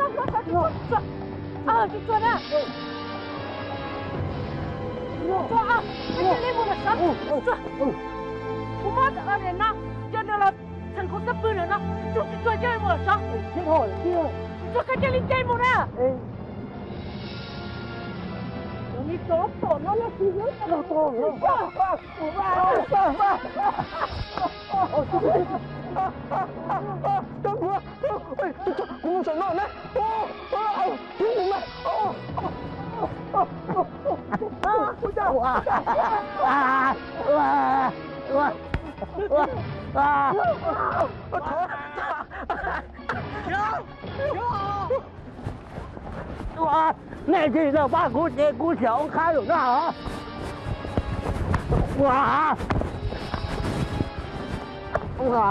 tau, tsuag, tsuag, tsuag na. Tsuag, koj cia li mus lawm sov. Tsuag, kuv muab no, coj nws los txheem kuv txoj pwg lawm no, tsuag tsis tsuag coj mus lawm sov. Tsuag, koj cia li nce mus na. Cov niag tsov tom no los sis, kuv mus saum no na. Ua, nej tsis tau pab kuv ces kuv xiam ua qhab lawm na. Ua, ua,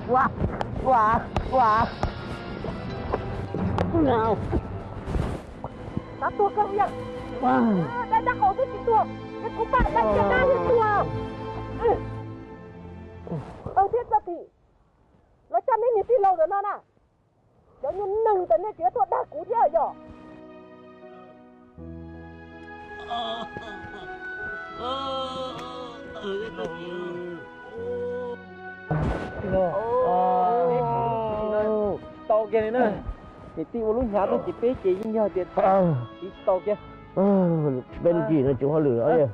ua, ua, ua. Xav tuag kawg yog. Dab dab qau twb tsis tuag, es kuv pam dab cia dab yeej tuag. Aw thiab txoj tim, los coj nej niag tij laug ntawm no na. Cov nyuag neeg ntawm nej tseem tuaj dag kuv thiab yog. Tau kiag li na. Niam tij ua lub hnyav tuaj ces peb ces yeej yog tias tiv tsis tau kiag. Peb lub tsis no tsis hauj lwm.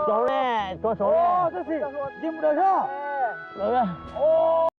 Saud ne, tuaj saud ne. Ntsia mus daws soj.